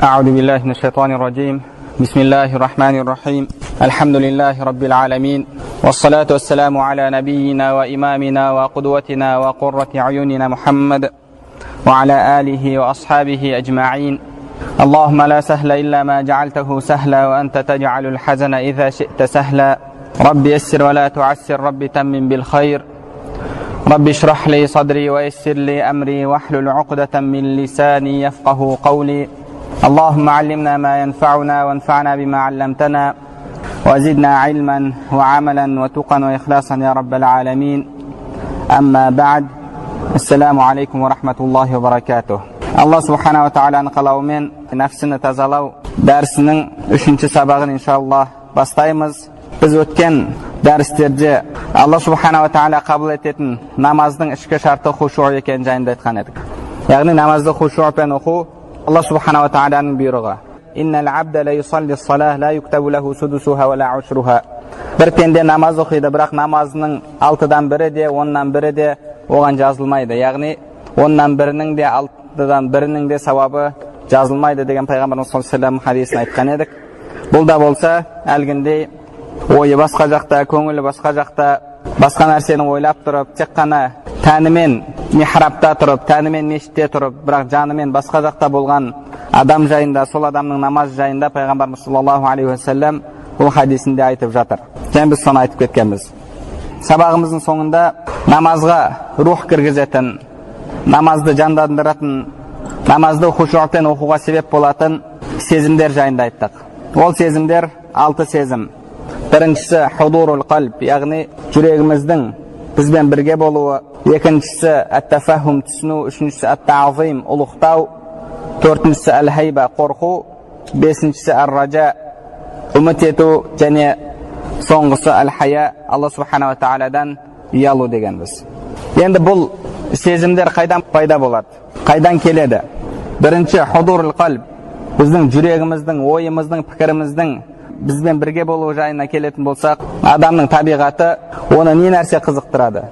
أعوذ بالله من الشيطان الرجيم. بسم الله الرحمن الرحيم. الحمد لله رب العالمين، والصلاة والسلام على نبينا وإمامنا وقدوتنا وقرة أعيننا محمد وعلى آله وأصحابه أجمعين. اللهم لا سهل إلا ما جعلته سهلا، وأنت تجعل الحزن إذا شئت سهلا. رب يسر ولا تعسر، رب تمم بالخير. رب اشرح لي صدري ويسر لي أمري واحلل عقدة من لساني يفقه قولي. اللهم علمنا ما ينفعنا وانفعنا بما علمتنا وزدنا علما وعملا وتقا وإخلاصا يا رب العالمين. أما بعد، السلام عليكم ورحمة الله وبركاته. Алла субханала тағаланың қалауымен нәпсіні тазалау дәрісінің үшінші сабағын иншалла бастаймыз. Біз өткен дәрістерде Алла субханала тағала қабыл ететін намаздың ішкі шарты хушу екенін жайында айтқан едік. Яғни намазды хушупен оқу Алла субханала тағаланың бұйрығы. Бір пенде намаз оқиды, бірақ намазының алтыдан бірі де, оннан бірі де оған жазылмайды. Яғни оннан бірінің де, алтыдан бірінің де сауабы жазылмайды деген пайғамбарымыз саллаллаху алейхи вассалам хадисін айтқан едік. Бұл да болса әлгіндей ойы басқа жақта, көңілі басқа жақта, басқа нәрсені ойлап тұрып, тек қана тәнімен михрабта тұрып, тәнімен мешітте тұрып, бірақ жанымен басқа жақта болған адам жайында, сол адамның намаз жайында пайғамбарымыз саллаллаху алейхи уассалам бұл хадисінде айтып жатыр. Және біз соны айтып кеткенбіз. Сабағымыздың соңында намазға рух кіргізетін, намазды жандандыратын, намазды хушупен оқуға себеп болатын сезімдер жайында айттық. Ол сезімдер алты сезім. Біріншісі худурул қалб, яғни жүрегіміздің бізбен бірге болуы. Екіншісі әт-тафахум, түсіну. Үшіншісі әт-таазим, ұлықтау. Төртіншісі әл-хайба, қорқу. Бесіншісі әр-ража, үміт ету. Және соңғысы әл-хая, Алла субханала тағаладан ұялу дегенбіз. Енді бұл сезімдер қайдан пайда болады, қайдан келеді? Бірінші худурул қалб, біздің жүрегіміздің, ойымыздың, пікіріміздің бізбен бірге болуы жайына келетін болсақ, адамның табиғаты оны не нәрсе қызықтырады,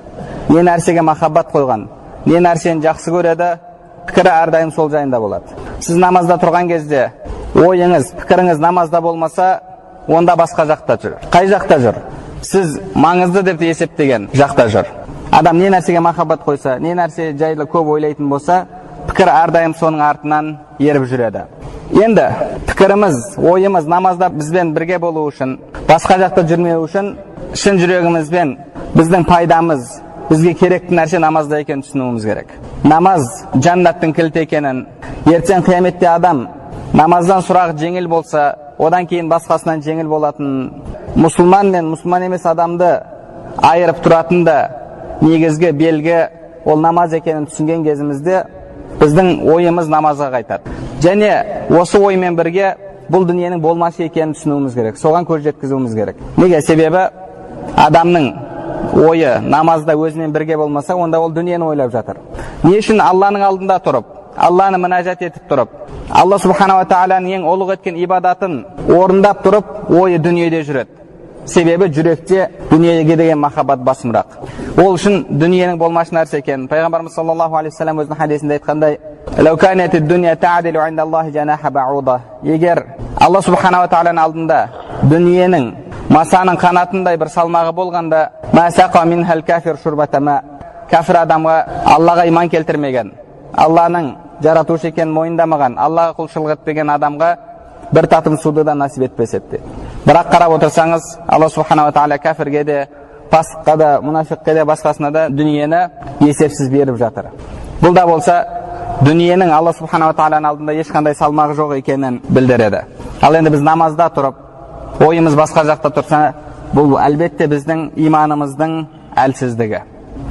не нәрсеге махаббат қойған, не нәрсені жақсы көреді, пікірі әрдайым сол жайында болады. Сіз намазда тұрған кезде ойыңыз, пікіріңіз намазда болмаса, онда басқа жақта жүр. Қай жақта жүр? Сіз маңызды деп есептеген жақта жүр. Адам не нәрсеге махаббат қойса, не нәрсе жайлы көп ойлайтын болса, пікір әрдайым соның артынан еріп жүреді. Енді пікіріміз, ойымыз намазда бізбен бірге болу үшін, басқа жақта жүрмеу үшін, шын жүрегімізбен біздің пайдамыз, бізге керекті нәрсе намазда екенін түсінуіміз керек. Намаз жәннаттың кілті екенін, ертең қияметте адам намаздан сұрақ жеңіл болса, одан кейін басқасынан жеңіл болатын, мұсылман мен мұсылман емес адамды айырып тұратын да негізгі белгі ол намаз екенін түсінген кезімізде біздің ойымыз намазға қайтады. Және осы оймен бірге бұл дүниенің болмашы екенін түсінуіміз керек, соған көз жеткізуіміз керек. Неге? Себебі адамның ойы намазда өзімен бірге болмаса, онда ол дүниені ойлап жатыр. Не үшін Алланың алдында тұрып, Алланы мінәжат етіп тұрып, Алла субханала тағаланың ең ұлық еткен ибадатын орындап тұрып, ойы дүниеде жүреді? Себебі жүректе дүниеге деген махаббат басымырақ. Ол үшін дүниенің болмашы нәрсе екенін пайғамбарымыз саллаллаху алейхи вассалам өзінің хадисінде айтқандай: егер Алла субханала тағаланың алдында дүниенің масаның қанатындай бір салмағы болғанда, кәфір адамға, Аллаға иман келтірмеген, Алланың жаратушы екенін мойындамаған, Аллаға құлшылық етпеген адамға бір татым суды да нәсіп етпес еді. Бірақ қарап отырсаңыз, Алла субханала тағала кәфірге де, пасыққа да, мұнафиқке де, басқасына да дүниені есепсіз беріп жатыр. Бұл да болса дүниенің Алла субханала тағаланың алдында ешқандай салмағы жоқ екенін білдіреді. Ал енді біз намазда тұрып, ойымыз басқа жақта тұрса, бұл әлбетте біздің иманымыздың әлсіздігі.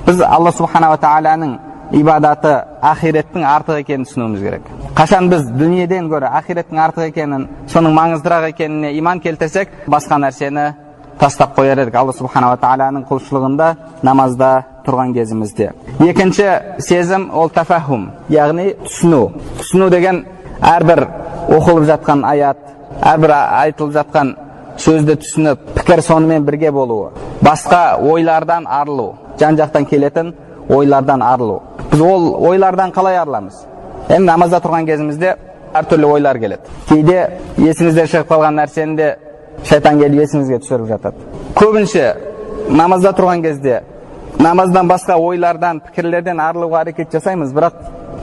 Біз Алла субханала тағаланың ибадаты ақиреттің артық екенін түсінуіміз керек. Қашан біз дүниеден гөрі ақиреттің артық екенін, соның маңыздырақ екеніне иман келтірсек, басқа нәрсені тастап қояр едік Алла субханала тағаланың құлшылығында, намазда тұрған кезімізде. Екінші сезім ол тафахум, яғни түсіну. Түсіну деген әрбір оқылып жатқан аят, әрбір айтылып жатқан сөзді түсініп, пікір сонымен бірге болуы, басқа ойлардан арылу, жан жақтан келетін ойлардан арылу. Біз ол ойлардан қалай арыламыз? Енді намазда тұрған кезімізде әртүрлі ойлар келеді. Кейде есіңізден шығып қалған нәрсені де шайтан келіп есіңізге түсіріп жатады. Көбінше намазда тұрған кезде намаздан басқа ойлардан, пікірлерден арылуға әрекет жасаймыз, бірақ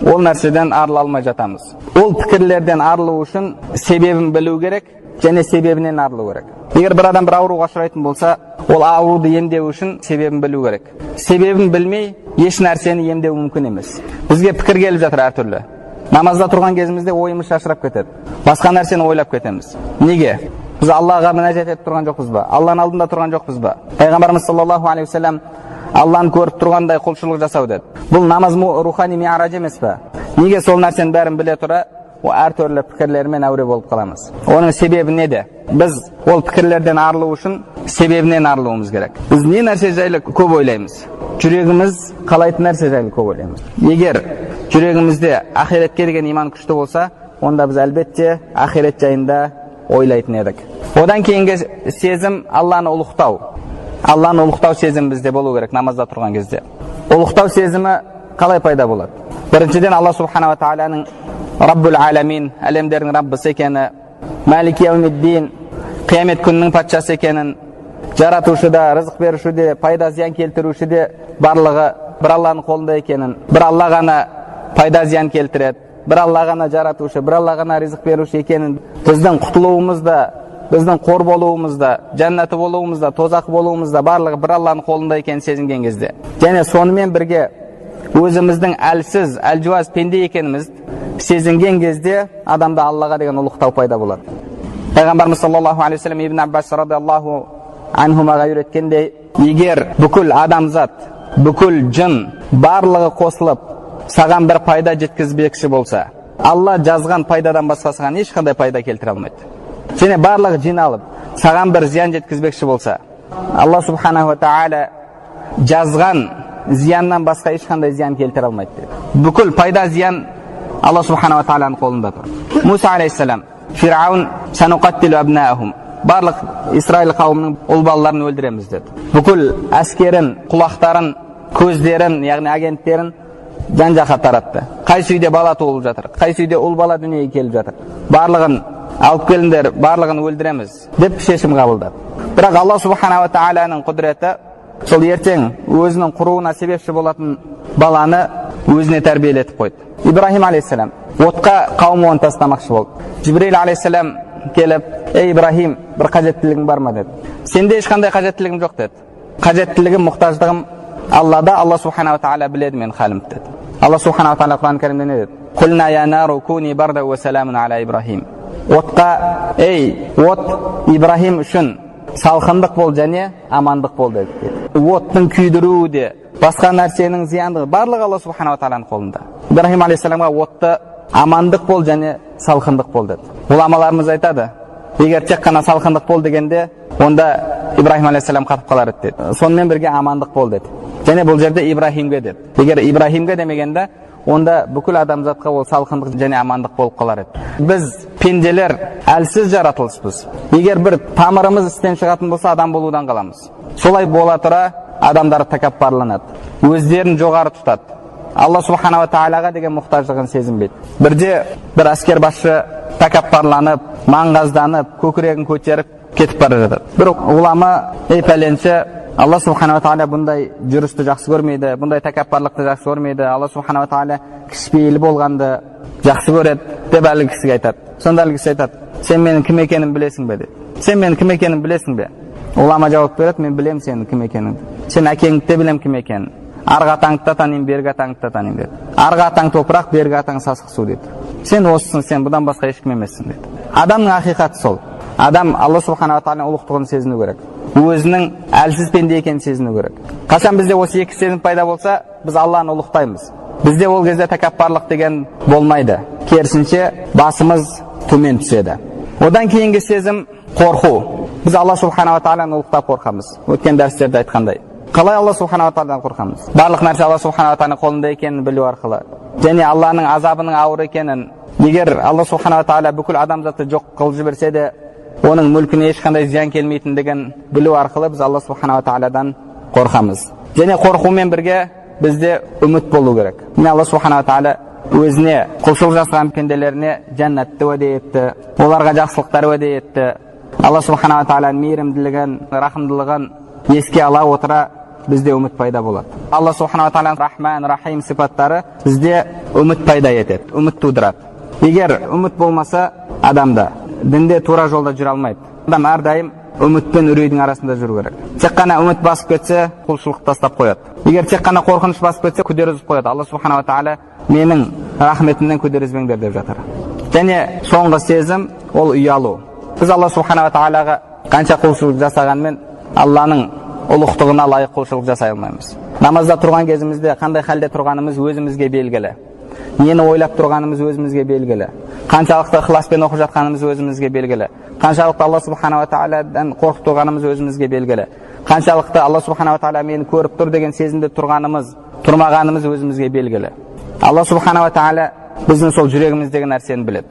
ол нәрседен арыла алмай жатамыз. Ол пікірлерден арылу үшін себебін білу керек және себебінен арылу керек. Егер бір адам бір ауруға ұшырайтын болса, ол ауруды емдеу үшін себебін білу керек. Себебін білмей еш нәрсені емдеу мүмкін емес. Бізге пікір келіп жатыр әртүрлі. Намазда тұрған кезімізде ойымыз шашырап кетеді. Басқа нәрсені ойлап кетеміз. Неге? Біз Аллаға мінәжат етіп тұрған жоқпыз ба? Алланың алдында тұрған жоқпыз ба? Пайғамбарымыз саллаллаху алейхи уассалам Алланы көріп тұрғандай құлшылық жасау деді. Бұл намаз рухани ми'раж емес пе? Неге сол нәрсенің бәрін біле тұра әртүрлі пікірлермен әуре болып қаламыз? Оның себебі неде? Біз ол пікірлерден арылу үшін себебінен арылуымыз керек. Біз не нәрсе жайлы көп ойлаймыз? Жүрегіміз қалайтын нәрсе жайлы көп ойлаймыз. Егер жүрегімізде ақиретке деген иман күшті болса, онда біз әлбетте ақирет жайында ойлайтын едік. Одан кейінгі сезім Алланы ұлықтау. Алланы ұлықтау сезімі бізде болу керек намазда тұрған кезде. Ұлықтау сезімі қалай пайда болады? Біріншіден, Алла субханала тағаланың Раббул аламин, әлемдердің Раббысы екені, Мәлик яумиддин, қиямет күнінің патшасы екенін, жаратушы да, рызық беруші де, пайда зиян келтіруші де барлығы бір Алланың қолында екенін, бір Алла ғана пайда зиян келтіреді, бір Алла ғана жаратушы, бір Алла ғана ризық беруші екенін, біздің құтылуымыз да, біздің қор болуымыз да, жәннаты болуымыз да, тозақ болуымыз да барлығы бір Алланың қолында екенін сезінген кезде, және сонымен бірге өзіміздің әлсіз, әлжуаз пенде екенімізді сезінген кезде адамда Аллаға деген ұлықтау пайда болады. Пайғамбарымыз саллаллаху алейхи уассалам Ибн Аббас радиаллаху анхумаға үйреткендей, егер бүкіл адамзат, бүкіл жын барлығы қосылып саған бір пайда жеткізбекші болса, Алла жазған пайдадан басқа саған ешқандай пайда келтіре алмайды. Және барлығы жиналып саған бір зиян жеткізбекші болса, Алла субханаху тағала жазған зияннан басқа ешқандай зиян келтіре алмайды деді. Бүкіл пайда зиян Алла субханала тағаланың қолында тұр. Муса алейхиссалам, Фирғаун сануқаттилу абнаахум, барлық Израиль қауымының ұл балаларын өлтіреміз деді. Бүкіл әскерін, құлақтарын, көздерін, яғни агенттерін жан жаққа таратты. Қайсы үйде бала туылып жатыр, қайсы үйде ұл бала дүниеге келіп жатыр, барлығын алып келіңдер, барлығын өлтіреміз деп шешім қабылдады. Бірақ Алла субханала тағаланың құдіреті сол ертең өзінің құруына себепші болатын баланы өзіне тәрбиелетіп қойды. Ибраһим алейхиссалам отқа қауымы оны тастамақшы болды. Жібрил алейхиссалам келіп, ей Ибраһим, бір қажеттілігің бар ма деді. Сенде ешқандай қажеттілігім жоқ деді. Қажеттілігім, мұқтаждығым Аллада, Алла субханала тағала біледі менің халімді деді. Алла субханала тағала Құран кәрімде не деді? Құлна я нару куни барда уа саламун аля Ибраһим. Отқа, ей от, Ибраһим үшін салқындық бол және амандық бол деді. Оттың күйдіруі де, басқа нәрсенің зияндығы барлығы Алла субханала тағаланың қолында. Ибраһим алейхиссаламға отты амандық бол және салқындық бол деді. Ғұламаларымыз айтады, егер тек қана салқындық бол дегенде, онда Ибраһим алейхиссалам қатып қалар еді деді. Сонымен бірге амандық бол деді. Және бұл жерде Ибраһимге деді. Егер Ибраһимге демегенде, онда бүкіл адамзатқа ол салқындық және амандық болып қалар еді. Біз пенделер әлсіз жаратылыспыз. Егер бір тамырымыз істен шығатын болса, адам болудан қаламыз. Солай бола тұра адамдар тәкаппарланады, өздерін жоғары тұтады, Алла субханала тағалаға деген мұқтаждығын сезінбейді. Бірде бір әскер басшы тәкаппарланып, маңғазданып, көкірегін көтеріп кетіп бара жатады. Бір ғұлама, ей пәленші, Алла субханала тағала бұндай жүрісті жақсы көрмейді, бұндай тәкаппарлықты жақсы көрмейді, Алла субханала тағала кішіпейіл болғанды жақсы көреді деп әлгі кісіге айтады. Сонда әлгі кісі айтады, сен менің кім екенімді білесің бе дейді. Сен менің кім екенімді білесің бе? Ғұлама жауап береді, мен білемін сенің кім екеніңді. Сен әкеңді де білемін кім екенін. Арғы атаңды да танимын, бергі атаңды да танимын деді. Арғы атаң топырақ, бергі атаң сасық су деді. Сен осысың, сен бұдан басқа ешкім емессің деді. Адамның ақиқаты сол. Адам Алла субханала тағаланың ұлықтығын сезіну керек. Өзінің әлсіз пенде екенін сезіну керек. Қашан бізде осы екі сезім пайда болса, біз Алланы ұлықтаймыз. Бізде ол кезде тәкаппарлық деген болмайды. Керісінше, басымыз төмен түседі. Одан кейінгі сезім қорқу. Біз Алла субханала тағаланы ұлықтап қорқамыз. Өткен дәрістерде айтқандай. Қалай Алла субханала тағаладан қорқамыз? Барлық нәрсе Алла субханала тағаланың қолында екенін білу арқылы және Алланың азабының ауыр екенін, егер Алла субханала тағала бүкіл адамзатты жоқ қылып жіберсе де, оның мүлкіне ешқандай зиян келмейтіндігін білу арқылы біз Алла субханала тағаладан қорқамыз. Және қорқумен бірге бізде үміт болу керек. Міне, Алла субханала тағала өзіне құлшылық жасаған пенделеріне жәннатты уәде етті, оларға жақсылықтар уәде етті. Алла субханала тағаланың мейірімділігін, рахымдылығын еске ала отыра бізде үміт пайда болады. Алла субханала тағаланың Рахман, Рахим сипаттары бізде үміт пайда етеді, үміт тудырады. Егер үміт болмаса, адамда дінде тура жолда жүре алмайды. Адам әрдайым үміт пен үрейдің арасында жүру керек. Тек қана үміт басып кетсе, құлшылық тастап қояды. Егер тек қана қорқыныш басып кетсе, күдер үзіп қояды. Алла субханала тағала менің рахметімнен күдер үзбеңдер деп жатыр. Және соңғы сезім ол ұялу. Біз Алла субханала тағалаға қанша құлшылық жасағанмен, Алланың ұлықтығына лайық құлшылық жасай алмаймыз. Намазда тұрған кезімізде қандай халде тұрғанымыз өзімізге белгілі, нені ойлап тұрғанымыз өзімізге белгілі, қаншалықты ықыласпен оқып жатқанымыз өзімізге белгілі, қаншалықты Алла субханала тағаладан қорқып тұрғанымыз өзімізге белгілі, қаншалықты Алла субханала тағала мені көріп тұр деген сезімде тұрғанымыз, тұрмағанымыз өзімізге белгілі. Алла субханала тағала біздің сол жүрегіміздегі нәрсені біледі.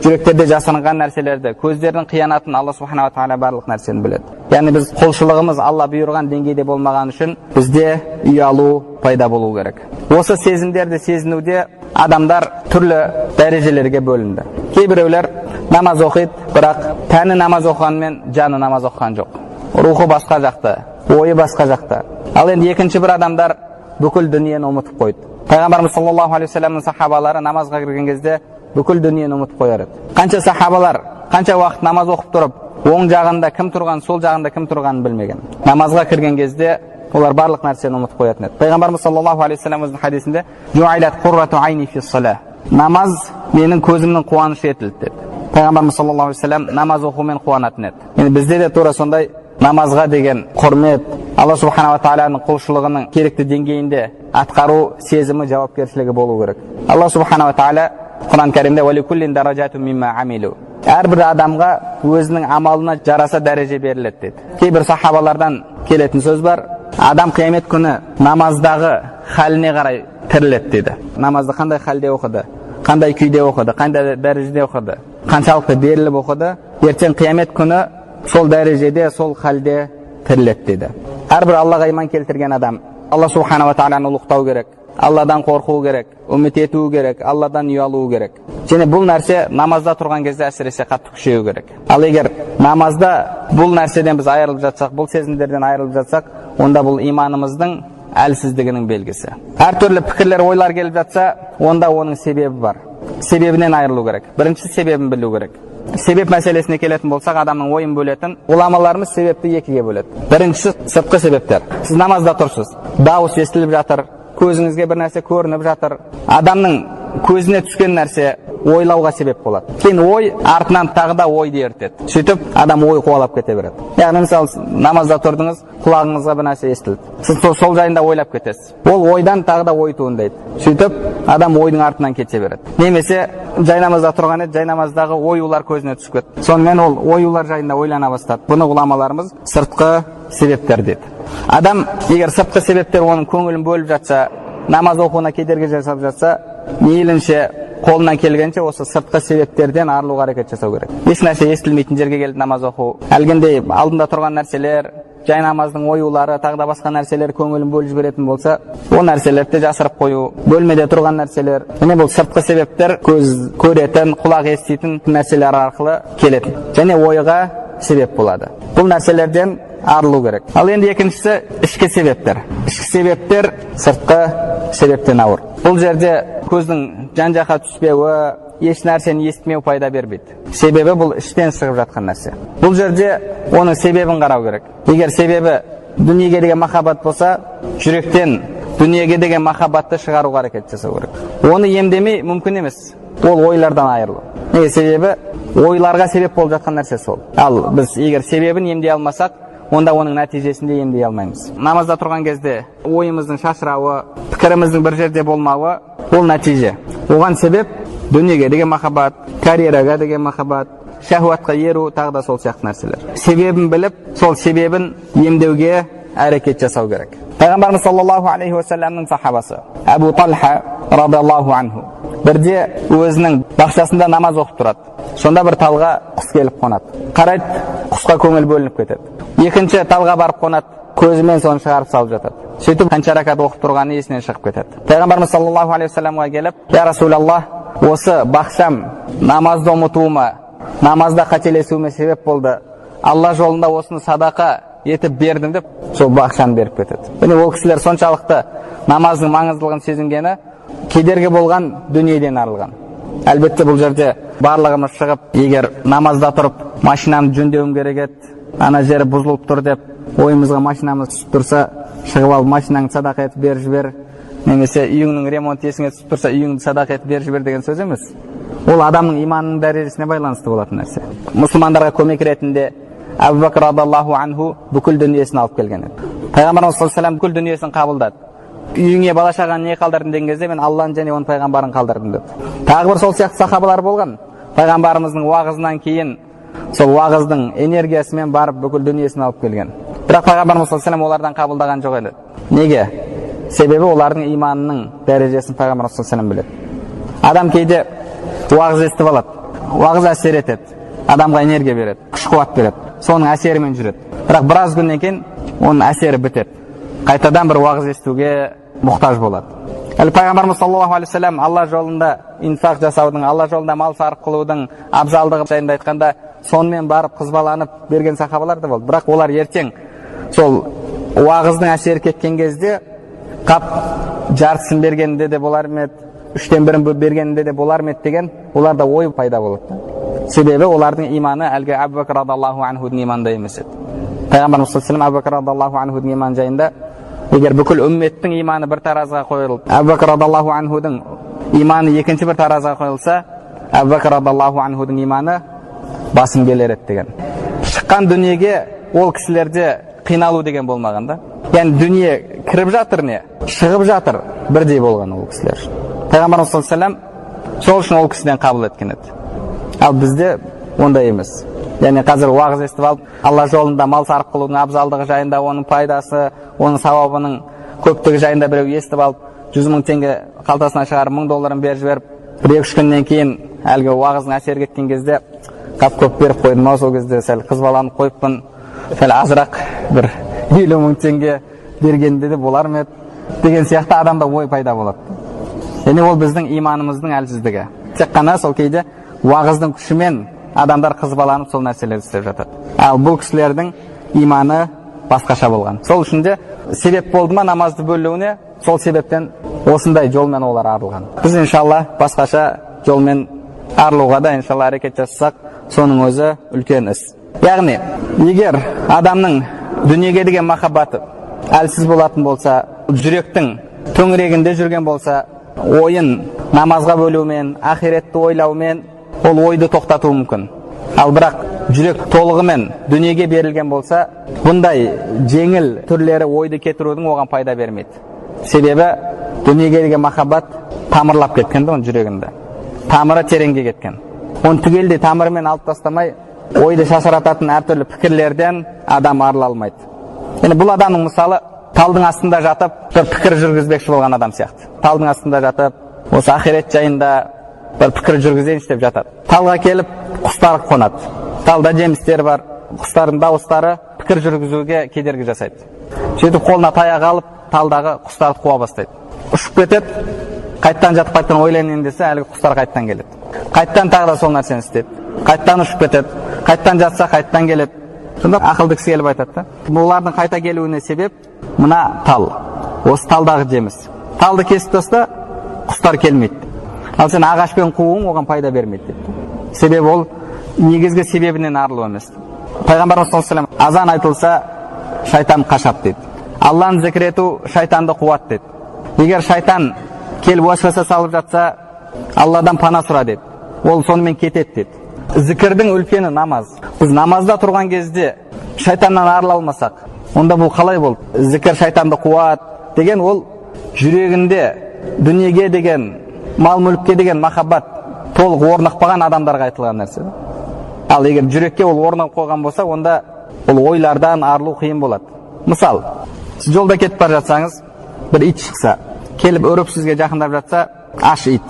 Жүректерде жасырынған нәрселерді, көздердің қиянатын Алла субханала тағала барлық нәрсені біледі. Яғни біз құлшылығымыз Алла бұйырған деңгейде болмаған үшін бізде ұялу пайда болу керек. Осы сезімдерді сезінуде адамдар түрлі дәрежелерге бөлінді. Кейбіреулер намаз оқиды, бірақ тәні намаз оқығанмен, жаны намаз оқыған жоқ, рухы басқа жақта, ойы басқа жақта. Ал енді екінші бір адамдар бүкіл дүниені ұмытып қойды. Пайғамбарымыз саллаллаху алейхи уассаламның сахабалары намазға кірген кезде бүкіл дүниені ұмытып қояр еді. Қанша сахабалар қанша уақыт намаз оқып тұрып, оң жағында кім тұрған, сол жағында кім тұрғанын білмеген. Намазға кірген кезде олар барлық нәрсені ұмытып қоятын еді. Пайғамбарымыз саллаллаху алейхи уассалам өзінің хадисінде: «Намаз менің көзімнің қуанышы етілді», – деді. Пайғамбарымыз саллаллаху алейхи уассалам намаз оқумен қуанатын еді. Енді бізде де тура сондай намазға деген құрмет, Алла субханала тағаланың құлшылығының керекті деңгейінде атқару сезімі, жауапкершілігі болу керек. Алла субханала тағала Құран кәрімде: «Әрбір адамға өзінің амалына жараса дәреже беріледі», – деді. Кейбір сахабалардан келетін сөз бар: адам қиямет күні намаздағы халіне қарай тіріледі дейді. Намазды қандай халде оқыды, қандай күйде оқыды, қандай дәрежеде оқыды, қаншалықты беріліп оқыды, ертең қиямет күні сол дәрежеде, сол халде тіріледі дейді. Әрбір Аллаға иман келтірген адам Алла субханала тағаланы ұлықтау керек, Алладан қорқу керек, үміт ету керек, Алладан ұялу керек. Және бұл нәрсе намазда тұрған кезде әсіресе қатты күшею керек. Ал егер намазда бұл нәрседен біз айырылып жатсақ, бұл сезімдерден айырылып жатсақ, онда бұл иманымыздың әлсіздігінің белгісі. Әртүрлі пікірлер, ойлар келіп жатса, онда оның себебі бар, себебінен айырылу керек. Бірінші себебін білу керек. Себеп мәселесіне келетін болсақ, адамның ойын бөлетін, ғұламаларымыз себепті екіге бөледі. Біріншісі – сыртқы себептер. Сіз намазда тұрсыз, дауыс естіліп жатыр, көзіңізге бір нәрсе көрініп жатыр. Адамның көзіне түскен нәрсе ойлауға себеп болады. Кейін ой артынан тағы да ойды ертеді, сөйтіп адам ой қуалап кете береді. Яғни, мысалы, намазда тұрдыңыз, құлағыңызға бір нәрсе естілді, сіз сол жайында ойлап кетесіз. Ол ойдан тағы да ой туындайды, сөйтіп адам ойдың артынан кете береді. Немесе жай намазда тұрған еді, жай намаздағы оюлар көзіне түсіп кетті, сонымен ол оюлар жайында ойлана бастады. Бұны ғұламаларымыз сыртқы себептер деді. Адам егер сыртқы себептер оның көңілін бөліп жатса, намаз оқуына кедергі жасап жатса, мейлінше қолынан келгенше осы сыртқы себептерден арылуға әрекет жасау керек. Еш нәрсе естілмейтін жерге келіп намаз оқу, әлгіндей алдында тұрған нәрселер, жай намаздың оюлары, тағы да басқа нәрселер көңілін бөліп жіберетін болса, ол нәрселерді де жасырып қою, бөлмеде тұрған нәрселер. Міне, бұл сыртқы себептер, көз көретін, құлақ еститін нәрселер арқылы келетін және ойға себеп болады. Бұл нәрселерден арылу керек. Ал енді екіншісі – ішкі себептер. Ішкі себептер сыртқы себептен ауыр. Бұл жерде көздің жан жаққа түспеуі, еш нәрсені естімеу пайда бермейді, себебі бұл іштен шығып жатқан нәрсе. Бұл жерде оның себебін қарау керек. Егер себебі дүниеге деген махаббат болса, жүректен дүниеге деген махаббатты шығаруға әрекет жасау керек. Оны емдемей мүмкін емес, ол ойлардан айырылу. Неге? Себебі ойларға себеп болып жатқан нәрсе сол. Ал біз егер себебін емдей алмасақ, онда оның нәтижесін де емдей алмаймыз. Намазда тұрған кезде ойымыздың шашырауы, пікіріміздің бір жерде болмауы – ол нәтиже. Оған себеп дүниеге деген махаббат, карьераға деген махаббат, шахуатқа еру, тағы да сол сияқты нәрселер. Себебін біліп, сол себебін емдеуге әрекет жасау керек. Пайғамбарымыз саллаллаху алейхи уассаламның сахабасы Әбу Талха радиаллаху анху бірде өзінің бақшасында намаз оқып тұрады. Сонда бір талға құс келіп қонады. Қарайды, құсқа көңіл бөлініп кетеді. Екінші талға барып қонады, Көзімен соны шығарып салып жатады. Сөйтіп қанша ракат оқып тұрғаны есінен шығып кетеді. Пайғамбарымыз саллаллаху алейхи уассаламға келіп: «Я Расулаллах, осы бақшам намазды ұмытуыма, намазда қателесуіме себеп болды. Алла жолында осыны садақа етіп бердім», – деп сол бақшаны беріп кетеді. Міне, ол кісілер соншалықты намаздың маңыздылығын сезінгені, кедергі болған дүниеден арылған. Әлбетте, бұл жерде барлығымыз шығып, егер намазда тұрып, машинамды жөндеуім керек еді, ана жері бұзылып тұр деп ойымызға машинамыз түсіп тұрса, шығып алып машинаңды садақа етіп беріп жібер, немесе үйіңнің ремонты есіңе түсіп тұрса, үйіңді садақа етіп беріп жібер деген сөз емес. Ол адамның иманының дәрежесіне байланысты болатын нәрсе. Мұсылмандарға көмек ретінде Әбу Бәкір радиаллаху анху бүкіл дүниесін алып келген еді. Пайғамбарымыз саллаллаху алейхи бүкіл дүниесін қабылдады. «Үйіңе, бала шағаны не қалдырдың?» деген кезде, «Мен Алланы және оның пайғамбарын қалдырдым», – деді. Тағы бір сол сияқты сахабалар болған. Пайғамбарымыздың уағызынан кейін сол уағыздың энергиясымен барып бүкіл дүниесін алып келген. Бірақ пайғамбарымыз саллаллаху алейхи олардан қабылдаған жоқ еді. Неге? Себебі олардың иманының дәрежесін пайғамбарымыз саллаллаху алейхи біледі. Адам кейде уағыз естіп алады, уағыз әсер етеді, адамға энергия береді, күш қуат береді, соның әсерімен жүреді. Бірақ біраз күннен кейін оның әсері бітеді, қайтадан бір уағыз естуге мұқтаж болады. Әлі пайғамбарымыз саллаллаху алейхи вассалам Алла жолында инфақ жасаудың, Алла жолында мал сарып қылудың абзалдығы жайында айтқанда, сонымен барып қызбаланып берген сахабалар да болды. Бірақ олар ертең сол уағыздың әсері кеткен кезде, қап, жартысын бергенде де болар ма еді, үштен бірін бергенінде де болар ма еді деген оларда ой пайда болады да. Себебі олардың иманы әлгі Әбу Бәкір радиаллаху анхудың иманындай емес еді. Пайғамбарымыз саллаллаху алейхи вассалам Әбу Бәкір радиаллаху анхудың иманы жайында: егер бүкіл үмметтің иманы бір таразыға қойылып, Әбу Бәкір радиаллаху анхудың иманы екінші бір таразыға қойылса, Әбу Бәкір радиаллаху анхудың иманы басым келер еді деген. Шыққан дүниеге ол кісілерде қиналу деген болмаған да. Яғни дүние кіріп жатыр, не шығып жатыр, бірдей болған ол кісілер үшін. Пайғамбарымыз саллаллаху алейхи вассалам сол үшін ол кісіден қабыл еткен еді. Ал бізде ондай емес. Яғни қазір уағыз естіп алып, Алла жолында мал сарып қылудың абзалдығы жайында, оның пайдасы, оның сауабының көптігі жайында біреу естіп алып, 100 000 теңге қалтасынан шығарып, 1000 долларын беріп жіберіп, бір екі үш күннен кейін әлгі уағыздың әсері кеткен кезде, қап, көп беріп қойдым ау, сол кезде сәл қызбаланып қойыппын, сәл азырақ бір 50 000 теңге бергенде де болар ма еді деген сияқты адамда ой пайда болады. Яғни ол біздің иманымыздың әлсіздігі. Тек қана сол кейде уағыздың күшімен адамдар қызбаланып сол нәрселерді істеп жатады. Ал бұл кісілердің иманы басқаша болған. Сол үшін де себеп болды ма намазды бөлуіне, сол себептен осындай жолмен олар арылған. Біз, иншалла, басқаша жолмен арылуға да, иншалла, әрекет жасасақ, соның өзі үлкен іс. Яғни егер адамның дүниеге деген махаббаты әлсіз болатын болса, жүректің төңірегінде жүрген болса, ойын намазға бөлумен, ақиретті ойлаумен ол ойды тоқтатуы мүмкін. Ал бірақ жүрек толығымен дүниеге берілген болса, бұндай жеңіл түрлері ойды кетірудің оған пайда бермейді. Себебі дүниеге деген махаббат тамырлап кеткен да, оның жүрегінде тамыры тереңге кеткен. Оны түгелдей тамырымен алып тастамай, ойды шашырататын әртүрлі пікірлерден адам арыла алмайды. Яғни бұл адамның мысалы талдың астында жатып бір пікір жүргізбекші болған адам сияқты. Талдың астында жатып, осы ақирет жайында бір пікір жүргізейінші деп жатады. Талға келіп құстар қонады, талда жемістер бар, құстардың дауыстары пікір жүргізуге кедергі жасайды. Сөйтіп қолына таяқ алып, талдағы құстарды қуа бастайды. Ұшып кетеді. Қайттан жатып, қайтадан ойланайын десе, әлгі құстар қайттан келеді. Қайттан тағы да сол нәрсені істейді, қайттан ұшып кетеді. Қайттан жатса, қайттан келеді. Сонда ақылды кісі келіп айтады да: бұлардың қайта келуіне себеп мына тал, осы талдағы жеміс. Талды кесіп таста, құстар келмейді. Ал сен ағашпен қууың оған пайда бермейді депті. Себебі ол негізгі себебінен арылу емес. Пайғамбарымыз саллаллаху алейхи вассалам: «Азан айтылса, шайтан қашады», – дейді. Алланы зікір ету шайтанды қуады дейді. Егер шайтан келіп уәсуаса салып жатса, Алладан пана сұра деді, ол сонымен кетеді деді. Зікірдің үлкені намаз. Біз намазда тұрған кезде шайтаннан арыла алмасақ, онда бұл қалай болды? Зікір шайтанды қуады деген ол жүрегінде дүниеге деген, мал мүлікке деген махаббат толық орнықпаған адамдарға айтылған нәрсе. Ал егер жүрекке ол орнығып қойған болса, онда ол ойлардан арылу қиын болады. Мысал, сіз жолда кетіп бара жатсаңыз, бір ит шықса, келіп үріп сізге жақындап жатса, аш ит,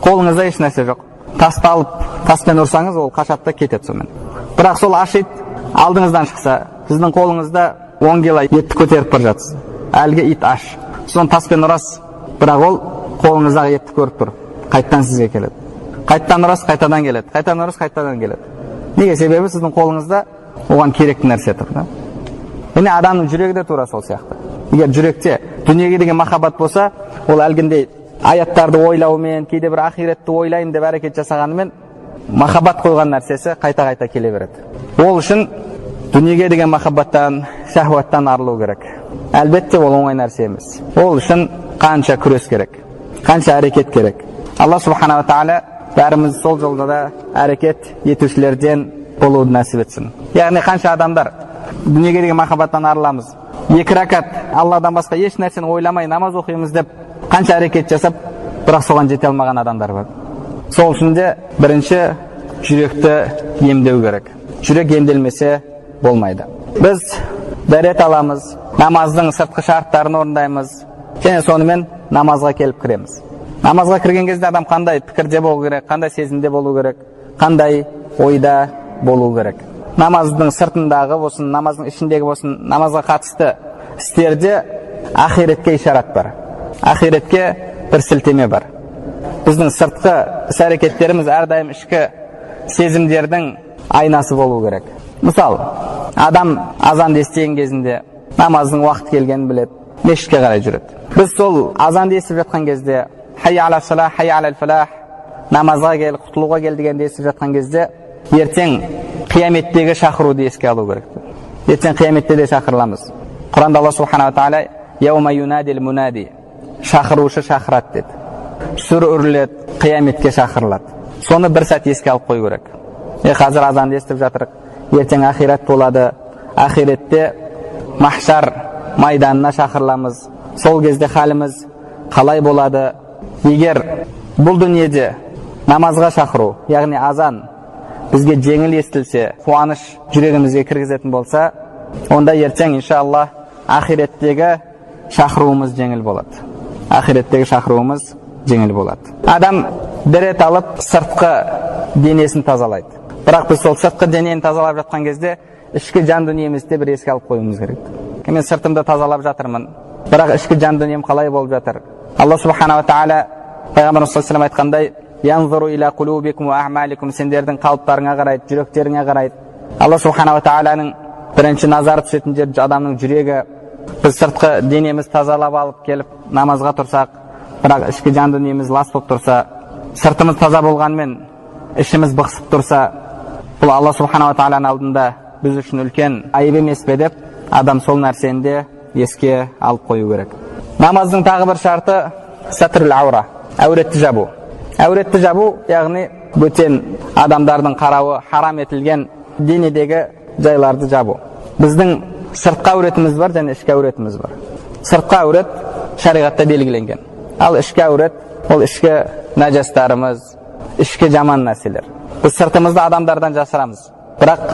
қолыңызда еш нәрсе жоқ, тасты алып таспен ұрсаңыз, ол қашады да кетеді сонымен. Бірақ сол аш ит алдыңыздан шықса, сіздің қолыңызда 10 кило етті көтеріп бара жатсыз. Әлгі ит аш. Соны таспен ұрасыз, бірақ ол қолыңыздағы етті көріп тұр. Қайттан сізге келеді. Қайттан ұрасыз, қайтадан келеді. Қайтадан ұрасыз, қайтадан келеді. Неге? Себебі сіздің қолыңызда оған керекті нәрсе тұр, да? Яғни адамның жүрегі де тура сол сияқты. Егер жүректе дүниеге деген махаббат болса, ол әлгіндей аяттарды ойлаумен, кейде бір ақиретті ойлаймын деп әрекет жасағанымен, махаббат қойған нәрсесі қайта-қайта келе береді. Ол үшін дүниеге деген махаббаттан, шахуаттан арылу керек. Әлбетте ол оңай нәрсе емес. Ол үшін қанша күрес керек, қанша әрекет керек. Алла субханала тағала бәріміз сол жолда да әрекет етушілерден болуды нәсіп етсін. Яғни қанша адамдар дүниеге деген махаббаттан арыламыз, 2 ракат Алладан басқа еш нәрсені ойламай намаз оқимыз деп қанша әрекет жасап, бірақ соған жете алмаған адамдар бар. Сол үшін де бірінші жүректі емдеу керек. Жүрек емделмесе болмайды. Біз дәрет аламыз, намаздың сыртқы шарттарын орындаймыз және сонымен намазға келіп кіреміз. Намазға кірген кезде адам қандай пікірде болу керек, қандай сезімде болу керек, қандай ойда болу керек. Намаздың сыртындағы болсын, намаздың ішіндегі болсын, намазға қатысты істерде ақиретке ишарат бар. Ақиретке бір сілтеме бар. Біздің сыртқы іс-әрекеттеріміз әрдайым ішкі сезімдердің айнасы болу керек. Мысалы, адам азанды естіген кезінде намаздың уақыты келгенін біледі, мешітке қарай жүреді. Біз сол азанды естіп жатқан кезде, хайя аля салах, хайя аля фалах, намазға кел, құтылуға кел дегенді естіп жатқан кезде, ертең қияметтегі шақыруды еске алу керек. Ертең қияметте де шақырыламыз. Құранда Алла субханала тағала яума юнадил мунади, шақырушы шақырады деді. Сүр үріледі, қияметке шақырылады. Соны бір сәт еске алып қою керек. Қазір азанды естіп жатырық, ертең ақирет болады. Ақиретте махшар майданына шақырыламыз. Сол кезде халіміз қалай болады? Егер бұл дүниеде намазға шақыру, яғни азан бізге жеңіл естілсе, қуаныш жүрегімізге кіргізетін болса, онда ертең иншалла ақиреттегі шақыруымыз жеңіл болады. Ақиреттегі шақыруымыз жеңіл болады. Адам дәрет алып сыртқы денесін тазалайды. Бірақ біз сол сыртқы денені тазалап жатқан кезде ішкі жан дүниемізді бір еске алып қоюымыз керек. Мен сыртымды тазалап жатырмын, бірақ ішкі жан дүнием қалай болып жатыр? Алла субханала тағала пайғамбарымыз саллаллаху алейхи айтқандай, янзуру иля кулубикум уа аъмаликум, сендердің қалыптарыңа қарайды, жүректеріңе қарайды. Алла субханала тағаланың бірінші назары түсетін жер адамның жүрегі. Біз сыртқы денеміз тазалап алып келіп намазға тұрсақ, бірақ ішкі жан дүниеміз лас болып тұрса, сыртымыз таза болғанымен ішіміз бықсып тұрса, бұл Алла субханала тағаланың алдында біз үшін үлкен айып емес пе деп адам сол нәрсені де еске алып қою керек. Намаздың тағы бір шарты сатрул аура, әуретті жабу. Әуретті жабу, яғни бөтен адамдардың қарауы харам етілген денедегі жайларды жабу. Біздің сыртқы әуретіміз бар және ішкі әуретіміз бар. Сыртқы әурет шариғатта белгіленген, ал ішкі әурет ол ішкі нәжастарымыз, ішкі жаман нәрселер. Біз сыртымызды адамдардан жасырамыз, бірақ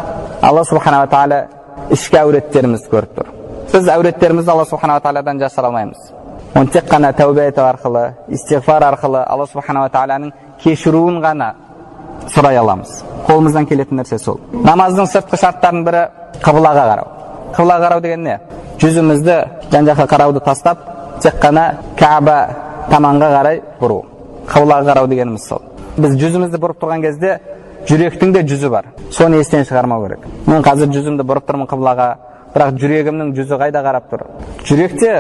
Алла субханала тағала ішкі әуреттерімізді көріп тұр. Біз әуреттерімізді Алла субханала тағаладан жасыра алмаймыз. Оны тек қана тәубе ету арқылы, истиғфар арқылы Алла субханала тағаланың кешіруін ғана сұрай аламыз. Қолымыздан келетін нәрсе сол. Намаздың сыртқы шарттарының бірі қыблаға қарау. Қыблаға қарау деген не? Жүзімізді жан жаққа қарауды тастап, тек қана Кәба таманға қарай бұру. Қыблаға қарау дегеніміз сол. Біз жүзімізді бұрып тұрған кезде жүректің де жүзі бар. Соны естен шығармау керек. Мен қазір жүзімді бұрып тұрмын қыблаға, бірақ жүрегімнің жүзі қайда қарап тұр? Жүректе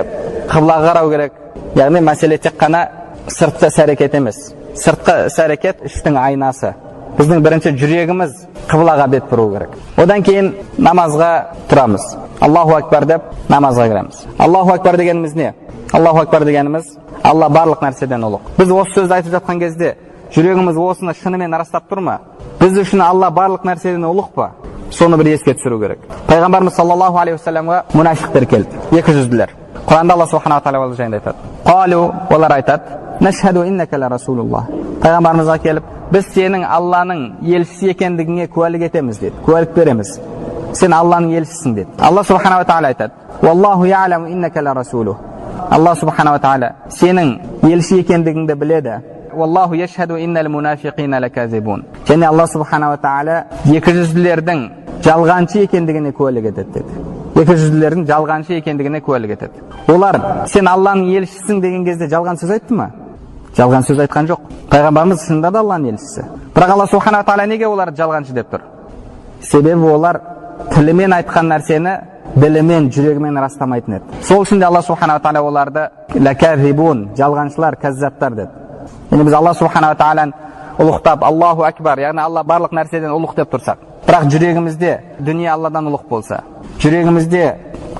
қыблаға қарау керек. Яғни мәселе тек қана сыртқы іс-әрекет емес. Сыртқы іс-әрекет іштің айнасы. Біздің бірінші жүрегіміз қыблаға бет бұру керек. Одан кейін намазға тұрамыз. Аллаху акбар деп намазға кіреміз. Аллаху акбар дегеніміз не? Аллаху акбар дегеніміз Алла барлық нәрседен ұлық. Біз осы сөзді айтып жатқан кезде жүрегіміз осыны шынымен растап тұр ма? Біз үшін Алла барлық нәрседен ұлық па? Соны бір еске түсіру керек. Пайғамбарымыз саллаллаху алейхи уассаламға мұнафиқтер келді, екі жүзділер. Құранда Алла субханала тағала ол жайында айтады. Қалу, олар айтады, нашхаду иннака ла расулуллах. Пайғамбарымызға келіп, біз сенің Алланың елшісі екендігіңе куәлік етеміз деді, куәлік береміз. Сен Алланың елшісің деді. Алла субханала тағала айтады, уаллаху я'ламу иннака ла расулух. Алла субханала тағала сенің елші екендігіңді біледі. Уаллаху яшхаду иннал мунафиқина лаказибун. Және Алла субханала тағала екі жүзділердің жалғаншы екендігіне куәлік етеді деді. Екі жүзділердің жалғаншы екендігіне куәлік етеді. Олар сен Алланың елшісің деген кезде жалған сөз айтты ма? Жалған сөз айтқан жоқ. Пайғамбарымыз шынында да Алланың елшісі. Бірақ Алла субханала тағала неге оларды жалғаншы деп тұр? Себебі олар тілімен айтқан нәрсені ділімен, жүрегімен растамайтын еді. Сол үшін де Алла субханала тағала оларды ләкәзибун, жалғаншылар, кәззаптар деді. Енді біз Алла субханала тағаланы ұлықтап, Аллаху акбар, яғни Алла барлық нәрседен ұлық деп тұрсақ, бірақ жүрегімізде дүние Алладан ұлық болса, жүрегімізде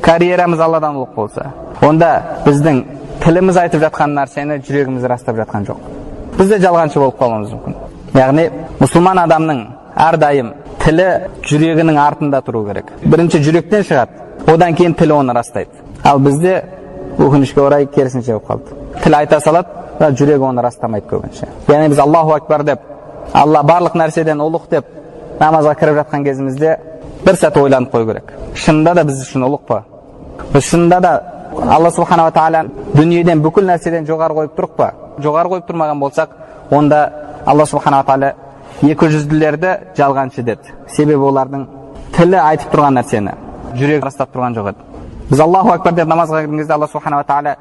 карьерамыз Алладан ұлық болса, онда біздің тіліміз айтып жатқан нәрсені жүрегіміз растап жатқан жоқ. Біз де жалғаншы болып қалуымыз мүмкін. Яғни мұсылман адамның әрдайым тілі жүрегінің артында тұру керек. Бірінші жүректен шығады, одан кейін тілі оны растайды. Ал бізде өкінішке орай керісінше болып қалды. Тіл айта салады, бірақ жүрегі оны растамайды көбінше. Яғни біз Аллаху акбар деп, Алла барлық нәрседен ұлық деп намазға кіріп жатқан кезімізде бір сәт ойланып қою керек. Шынында да біз үшін ұлық па? Біз шынында да Алла субханала тағала дүниеден, бүкіл нәрседен жоғары қойып тұрық па? Жоғары қойып тұрмаған болсақ, онда Алла субханала тағала екі жүзділерді жалғаншы деді. Себебі олардың тілі айтып тұрған нәрсені жүрегі растап тұрған жоқ еді. Біз Аллаху акбар деп намазға кірген кезде Алла субханала тағала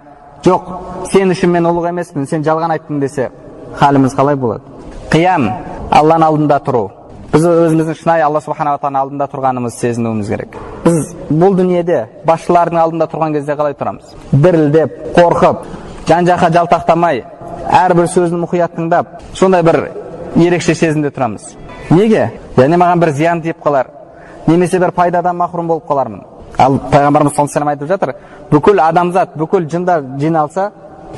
жоқ, сен үшін мен ұлық емеспін, сен жалған айттың десе, халіміз қалай болады? Қиям, Алланың алдында тұру. Біз өзіміздің шынайы Алла субханала тағаланың алдында тұрғанымызды сезінуіміз керек. Біз бұл дүниеде басшылардың алдында тұрған кезде қалай тұрамыз? Дірілдеп, қорқып, жан жаққа жалтақтамай, әрбір сөзін мұқият тыңдап, сондай бір ерекше сезімде тұрамыз. Неге? Яғни маған бір зиян тиіп қалар, немесе бір пайдадан махрұм болып қалармын. Ал пайғамбарымыз саллаллаху алейхи вассалам айтып жатыр, бүкіл адамзат, бүкіл жындар жиналса,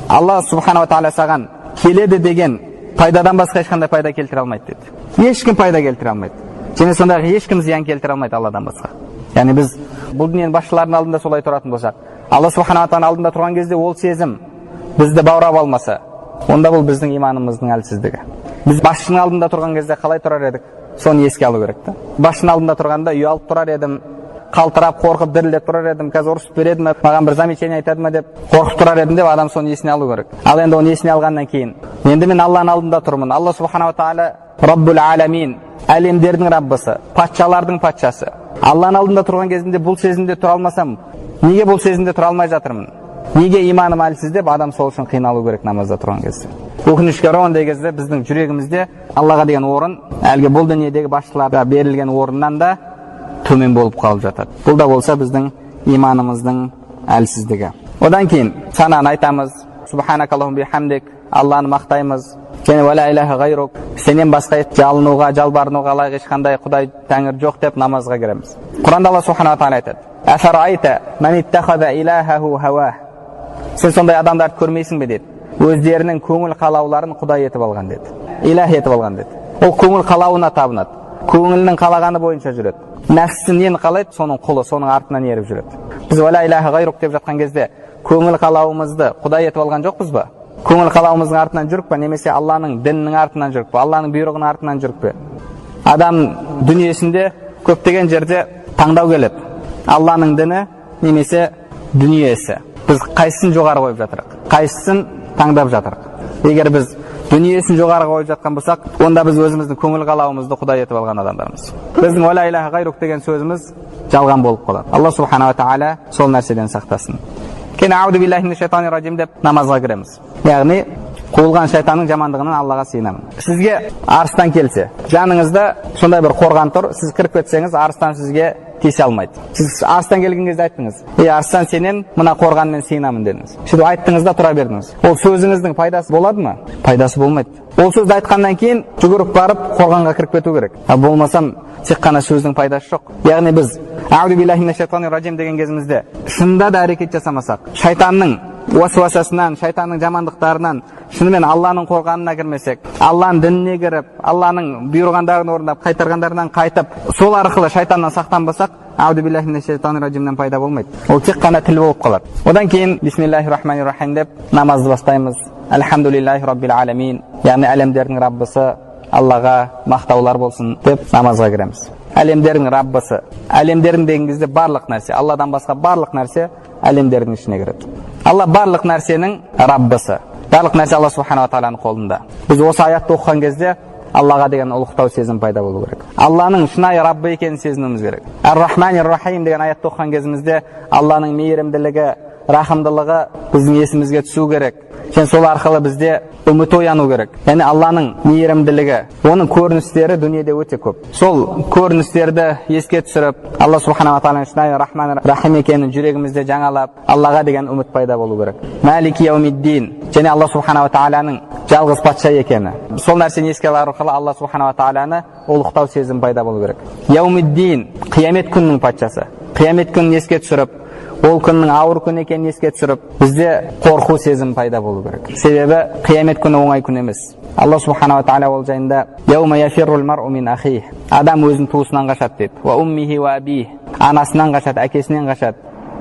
Алла субханала тағала саған келеді деген пайдадан басқа ешқандай пайда келтіре алмайды деді. Ешкім пайда келтіре алмайды. Және сондай ақ ешкім зиян келтіре алмайды Алладан басқа. Яғни біз бұл дүниенің басшыларының алдында солай тұратын болсақ, Алла субханала тағаланың алдында тұрған кезде ол сезім бізді баурап алмаса, онда бұл біздің иманымыздың әлсіздігі. Біз басшының алдында тұрған кезде қалай тұрар едік? Соны еске алу керек та. Басшының алдында тұрғанда ұялып тұрар едім, қалтырап, қорқып, дірілдеп тұрар едім, қазір ұрысып береді ме, маған бір замечание айтады ма деп қорқып тұрар едім деп адам соны есіне алу керек. Ал енді оны есіне алғаннан кейін, енді мен Алланың алдында тұрмын. Алла субханала тағала Раббул аламин, әлемдердің раббысы, патшалардың патшасы. Алланың алдында тұрған кезімде бұл сезімде тұра алмасам, неге бұл сезімде тұра алмай жатырмын? Неге иманым әлсіз деп адам сол үшін қиналу керек намазда тұрған кезде. Өкінішке орай, ондай кезде біздің жүрегімізде Аллаға деген орын әлгі бұл дүниедегі басшыларға берілген орыннан да төмен болып қалып жатады. Бұл да болса біздің иманымыздың әлсіздігі. Одан кейін сананы айтамыз, субханакаллахумма бихамдик, Алланы мақтаймыз. Және уәлә илаха ғайрук, сенен басқа жалынуға, жалбарынуға лайық ешқандай құдай тәңір жоқ деп намазға кіреміз. Құранда Алла субханала тағала айтады: «Афараайта ман иттахаза илахаху хауах». Сен сондай адамдарды көрмейсің бе деді. Өздерінің көңіл қалауларын құдай етіп алған деді. Илах етіп алған деді. Ол көңіл қалауына табынады. Көңілінің қалағаны бойынша жүреді. Нәпсісі нені қалайды, соның құлы, соның артынан еріп жүреді. Біз уәлә илаха ғайрук деп жатқан кезде көңіл қалауымызды құдай етіп алған жоқпыз ба? Көңіл қалауымыздың артынан жүріп па, немесе Алланың дінінің артынан жүріп па, Алланың бұйрығының артынан жүріп пе? Адам дүниесінде көптеген жерде таңдау келеді. Алланың діні немесе дүниесі. Біз қайсысын жоғары қойып жатырық? Қайсысын таңдап жатырық? Егер біз дүниесін жоғары қойып жатқан болсақ, онда біз өзіміздің көңіл қалауымызды құдай етіп алған адамдармыз. Біздің уәлә илаха ғайрук деген сөзіміз жалған болып қалады. Алла субханала тағала сол нәрседен сақтасын. Кейін ауду биллахи минаш ражим деп намазға кіреміз. Яғни қуылған шайтанның жамандығынан Аллаға сыйынамын. Сізге арыстан келсе, жаныңызда сондай бір қорған тұр, сіз кіріп кетсеңіз, арыстан сізге тиісе алмайды. Сіз арыстан келген кезде айттыңыз: «Ей, арыстан, сенен мына қорғанмен сыйынамын», – дедіңіз. Сөйтіп айттыңыз да тұра бердіңіз. Ол сөзіңіздің пайдасы болады ма? Пайдасы болмайды. Ол сөзді айтқаннан кейін жүгіріп барып қорғанға кіріп кету керек. Ал болмасам тек қана сөздің пайдасы жоқ. Яғни біз ауду биллахи минаш ражим деген кезімізде шынында да әрекет жасамасақ, шайтанның уасуасасынан, шайтанның жамандықтарынан шынымен Алланың қорғанына кірмесек, Алланың дініне кіріп, Алланың бұйырғандарын орындап, қайтарғандарынан қайтып, сол арқылы шайтаннан сақтанбасақ, ауду биллахи минаш ражимнен пайда болмайды. Ол тек қана тіл болып қалады. Одан кейін бисмиллахи рахмани рахим деп намазды бастаймыз. Альхамдулиллахи раббил аламин, яғни әлемдердің раббысы Аллаға мақтаулар болсын деп намазға кіреміз. Әлемдердің раббысы, әлемдердің деген кезде барлық нәрсе, Алладан басқа барлық нәрсе әлемдердің ішіне кіреді. Алла барлық нәрсенің раббысы. Барлық нәрсе Алла субханала тағаланың қолында. Біз осы аятты оқыған кезде Аллаға деген ұлықтау сезім пайда болу керек. Алланың шынайы Раббы екенін сезінуіміз керек. Ар-Рахмани-р-Рахим деген аятты оқыған кезімізде Алланың мейірімділігі, рахымдылығы біздің есімізге түсу керек. Және сол арқылы бізде үміт ояну керек. Яғни Алланың мейірімділігі, оның көріністері дүниеде өте көп. Сол көріністерді еске түсіріп, Алла субханала тағаланың шынайы Рахман Рахим екенін жүрегімізде жаңалап, Аллаға деген үміт пайда болу керек. Мәлики яумиддин, және Алла субханала тағаланың жалғыз патша екені. Сол нәрсені еске алу арқылы Алла субханала тағаланы ұлықтау сезім пайда болу керек. Яумиддин, қиямет күнінің патшасы. Қиямет күнін еске түсіріп, ол күннің ауыр күн екенін еске түсіріп, бізде қорқу сезім пайда болу керек. Себебі қиямет күні оңай күн емес. Алла субханала тағала ол жайында: «Яума яфиррул мар'у мин ахих», адам өзінің туысынан қашады дейді. «Уа уммихи уа абих», анасынан қашады, әкесінен қашады.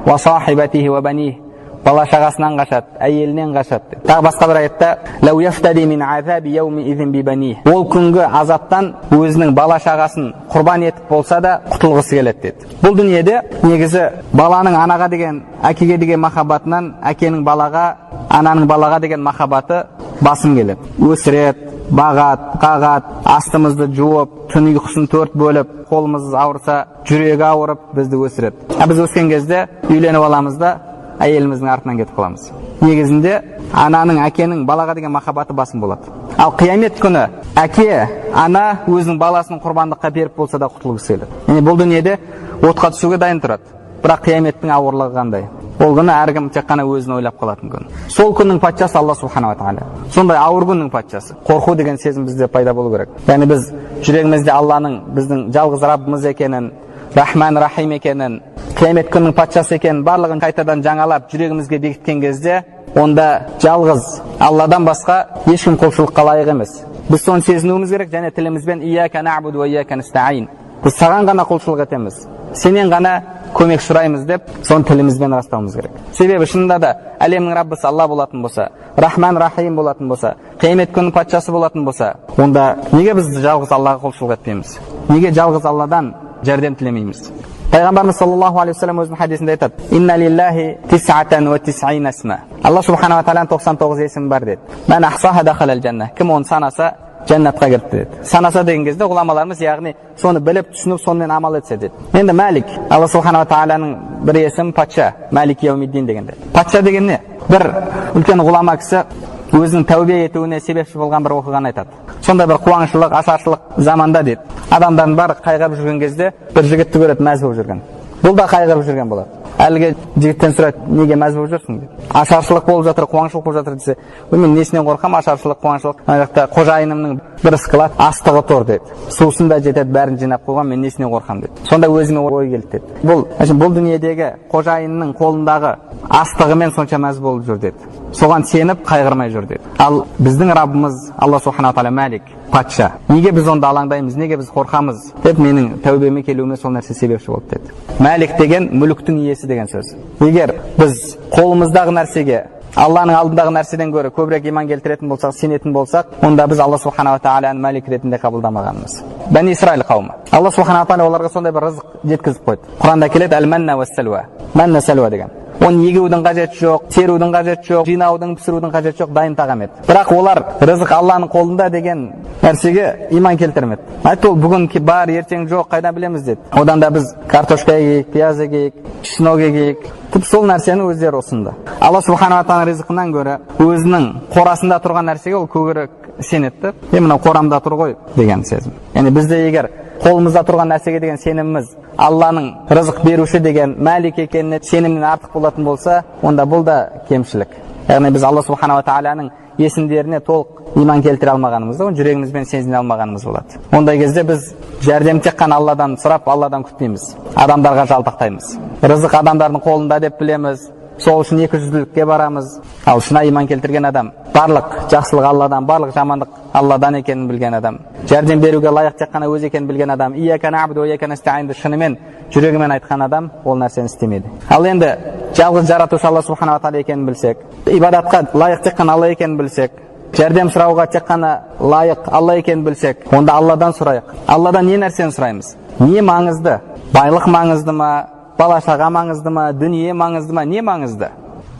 «Уа сахибатихи уа баних», бала шағасынан қашады, әйелінен қашады дейді. Тағы басқа бір аятта: «Лау яфтади мин азаби яуми изин би баних», ол күнгі азаптан өзінің бала шағасын құрбан етіп болса да құтылғысы келеді дейді. Бұл дүниеде негізі баланың анаға деген, әкеге деген махаббатынан әкенің балаға, ананың балаға деген махаббаты басым келеді. Өсіреді, бағады, қағады, астымызды жуып, түн ұйқысын төрт бөліп, қолымыз ауырса, жүрегі ауырып бізді өсіреді. А біз өскен кезде үйленіп аламыз да, әйеліміздің артынан кетіп қаламыз. Негізінде ананың, әкенің балаға деген махаббаты басым болады. Ал қиямет күні әке, ана өзінің баласын құрбандыққа беріп болса да құтылғысы келеді. Яғни бұл дүниеде отқа түсуге дайын тұрады. Бірақ қияметтің ауырлығы қандай? Ол күні әркім тек қана өзін ойлап қалатын күн. Сол күннің патшасы Алла субханала тағала. Сондай ауыр күннің патшасы. Қорқу деген сезім бізде пайда болу керек. Яғни біз жүрегімізде Алланың біздің жалғыз Раббымыз екенін, Рахман Рахим екенін, қиямет күнінің патшасы екенін барлығын қайтадан жаңалап жүрегімізге бекіткен кезде, онда жалғыз Алладан басқа ешкім құлшылыққа лайық емес. Біз соны сезінуіміз керек және тілімізбен: «Ияка нa'буду уа ияка настаин», біз саған ғана құлшылық етеміз, сенен ғана көмек сұраймыз деп соны тілімізбен растауымыз керек. Себебі шынында да әлемнің Раббысы Алла болатын болса, Рахман Рахим болатын болса, қиямет күнінің патшасы болатын болса, онда неге біз жалғыз Аллаға құлшылық етпейміз? Неге жалғыз Алладан жәрдем тілемейміз? Пайғамбарымыз саллаллаху алейхи уассалам өзінің хадисінде айтады: «Инна лиллахи тисатан уа тисаина исма», Алла субханала тағаланың 99 есімі бар деді. «Мән ахсаха дахалал жанна», кім оны санаса, жәннатқа кірді деді. Санаса деген кезде ғұламаларымыз, яғни соны біліп, түсініп, сонымен амал етсе деді. Енді Мәлик, Алла субханала тағаланың бір есімі патша, Мәлик яумиддин дегенде. Патша деген не? Бір үлкен ғұлама кісі өзінің тәубе етуіне себепші болған бір оқиғаны айтады. Сондай бір қуаңшылық, ашаршылық заманда дейді, адамдардың бәрі қайғырып жүрген кезде бір жігітті көреді мәз болып жүрген. Бұл да қайғырып жүрген болады. Әлгі жігіттен сұрайды: «Неге мәз болып жүрсің?» – деп. «Ашаршылық болып жатыр, қуаңшылық болып жатыр», – десе, «Ой, мен несінен қорқамын, ашаршылық, қуаңшылық, ана жақта қожайынымның бір склад астығы тұр, – деді, – сусын да жетеді, бәрін жинап қойған, мен несіне қорқамын?» – деді. «Сонда өзіме ой келді, – деді, – бұл, бұл дүниедегі қожайынның қолындағы астығымен сонша мәз болып жүр, – деді, – соған сеніп қайғырмай жүр, – деді. – Ал біздің Раббымыз Алла субханала тағала Мәлик, патша, неге біз онда алаңдаймыз, неге біз қорқамыз?» деп, менің тәубеме келуіме сол нәрсе себепші болды деді. Мәлик деген мүліктің иесі деген сөз. Егер біз қолымыздағы нәрсеге Алланың алдындағы нәрседен гөрі көбірек иман келтіретін болсақ, сенетін болсақ, онда біз Алла субханала тағаланы Мәлик ретінде қабылдамағанымыз. Бәни Исраил қауымы, Алла субханала тағала оларға сондай бір рызық жеткізіп қойды. Құранда келеді: әл мәнна уәс-сәлуа, мәнна сәлуа деген. Оны егудің қажеті жоқ, терудің қажеті жоқ, жинаудың, пісірудің қажеті жоқ, дайын тағам еді. Бірақ олар рызық Алланың қолында деген нәрсеге иман келтірмеді. Айтты: «Ол бүгін бар, ертең жоқ, қайдан білеміз?» – деді. «Одан да біз картошка егейік, пияз егейік, чеснок егейік». Тіпті сол нәрсені өздері ұсынды. Алла субханала тағаланың ризқынан гөрі өзінің қорасында тұрған нәрсеге ол көбірек сенеді да. «Е, мынау қорамда тұр ғой» деген сезім. Яғни бізде егер қолымызда тұрған нәрсеге деген сеніміміз Алланың рызық беруші деген Мәлик екеніне сенімнен артық болатын болса, онда бұл да кемшілік. Яғни біз Алла субханала тағаланың есімдеріне толық иман келтіре алмағанымыз да, оны жүрегімізбен сезіне алмағанымыз болады. Ондай кезде біз жәрдем тек қана Алладан сұрап, Алладан күтпейміз, адамдарға жалтақтаймыз. Рызық адамдардың қолында деп білеміз, сол үшін екі жүзділікке барамыз. Ал шынайы иман келтірген адам, барлық жақсылық Алладан, барлық жамандық Алладан екенін білген адам, жәрдем беруге лайық тек қана өзі екенін білген адам, ияка набуду уа ияка настаинді шынымен жүрегімен айтқан адам ол нәрсені істемейді. Ал енді жалғыз жаратушы Алла субханала тағала екенін білсек, ибадатқа лайық тек қана Алла екенін білсек, жәрдем сұрауға тек қана лайық Алла екенін білсек, онда Алладан сұрайық. Алладан не нәрсені сұраймыз? Не маңызды? Байлық маңызды ма, бала шаға маңызды ма, дүние маңызды ма, не маңызды?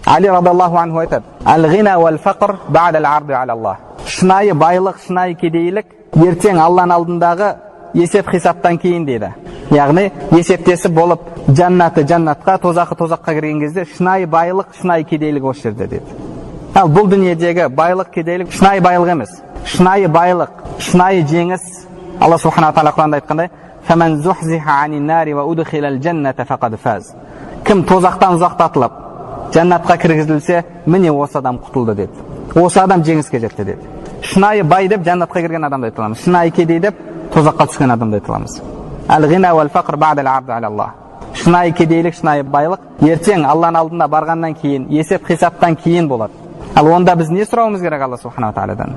Али радиаллаху анху айтады: «Әл ғина уәл фақр ба'дал арди аля Аллах». Шынайы байлық, шынайы кедейлік Ертең Алланың алдындағы есеп хисаптан кейін дейді. Яғни есептесіп болып, жәннаты жәннатқа, тозақы тозаққа кірген кезде шынайы байлық, шынайы кедейлік осы жерде дейді. Ал бұл дүниедегі байлық, кедейлік шынайы байлық емес. Шынайы байлық, шынайы жеңіс Алла субхана тағала Құранда айтқандай: «Фаман зухзиха анин нари ва удхилал жанната фақад фаз». Кім тозақтан ұзақтатылып, жәннатқа кіргізілсе, міне осы адам құтылды деді. Осы адам жеңіске жетті деді. Шынайы бай деп жәннатқа кірген адамды айта аламыз. Шынайы кедей деп тозаққа түскен адамды айта аламыз. Әл-ғина уәл-фақр ба'дал абд аля Аллах. Шынайы кедейлік, шынайы байлық ертең Алланың алдында барғаннан кейін, есеп хисаптан кейін болады. Ал онда біз не сұрауымыз керек Алла субханала тағаладан?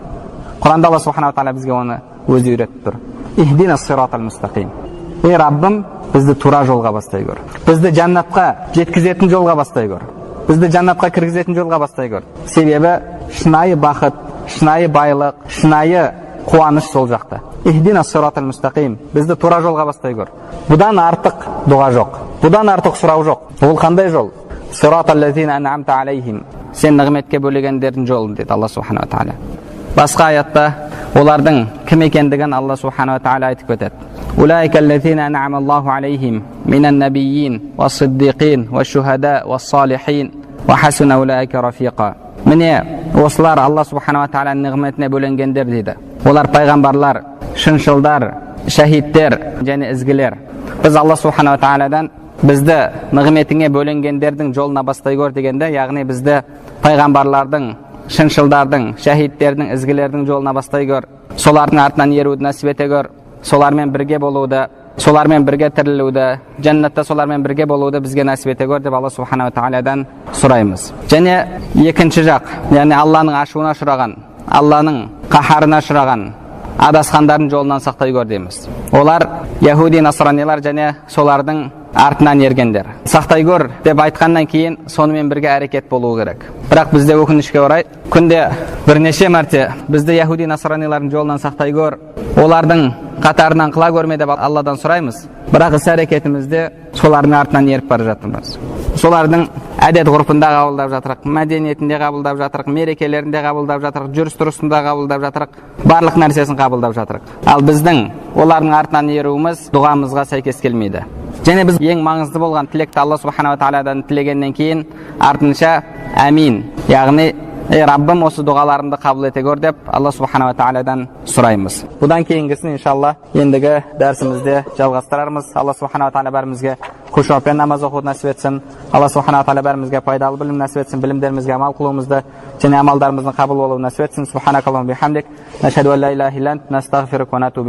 Құранда Алла субханала тағала бізге оны өзі үйретіп тұр. Ихдина сиратал мустақим. Ей Раббым, бізді тура жолға бастай көр. Бізді жәннатқа жеткізетін жолға бастай көр. Бізді жәннатқа кіргізетін жолға бастай көр. Себебі шынайы бақыт, шынайы байлық, шынайы қуаныш сол жақта. Ихдина сиратал мустақим. Бізді тура жолға бастай көр. Бұдан артық дұға жоқ. Бұдан артық сұрау жоқ. Ол қандай жол? Сиратал лазина ан'амта алейхим. Сен нығметке бөлегендердің жолы деді Алла субханала тағала. Басқа аятта олардың кім екендігін Алла субханала тағала айтып кетеді. Улайка аллазина ан'ама Аллаху алейхим минан набийин уас-сиддиқин уас-шухада уас-салихин уа хасуна улайка рафиқа. Міне осылар Алла субханала тағаланың нығметіне бөленгендер дейді. Олар пайғамбарлар, шыншылдар, шәһидтер және ізгілер. Біз Алла субханала тағаладан бізді нығметіңе бөленгендердің жолына бастай көр дегенде, яғни бізді пайғамбарлардың, шыншылдардың, шәһидтердің, ізгілердің жолына бастай көр. Солардың артынан еруді нәсіп ете көр. Солармен бірге болуды, солармен бірге тірілуді, жәннатта солармен бірге болуды бізге нәсіп ете көр деп Алла субханала тағаладан сұраймыз. Және екінші жақ, яғни Алланың ашуына ұшыраған, Алланың қаһарына ұшыраған адасқандардың жолынан сақтай көр дейміз. Олар яхуди, насранилар және солардың артынан ергендер. Сақтай көр деп айтқаннан кейін сонымен бірге әрекет болуы керек. Бірақ бізде өкінішке орай күнде бірнеше мәрте бізді яхуди, насранилардың жолынан сақтай көр, олардың қатарынан қыла көрме деп Алладан сұраймыз. Бірақ іс әрекетімізде солардың артынан еріп бара жатырмыз. Солардың әдет ғұрпында қабылдап жатырық, мәдениетінде қабылдап жатырық, мерекелерінде қабылдап жатырық, жүріс тұрысында қабылдап жатырық, барлық нәрсесін қабылдап жатырық. Ал біздің олардың артынан еруіміз дұғамызға сәйкес келмейді. Және біз ең маңызды болған тілекті Алла субханала тағаладан тілегеннен кейін артынша әмин, яғни ей Раббым, осы дұғаларымды қабыл ете көр деп Алла субханала тағаладан сұраймыз. Бұдан кейінгісін иншалла ендігі дәрісімізде жалғастырармыз. Алла субханала тағала бәрімізге хушуапен намаз оқуды нәсіп етсін. Алла субханала тағала бәрімізге пайдалы білім нәсіп етсін, білімдерімізге амал қылуымызды және амалдарымыздың қабыл болуын нәсіп етсін. Субханакаллахумма бихамдик, нашхаду ан ла илаха илля ант, настағфирука ва натубу.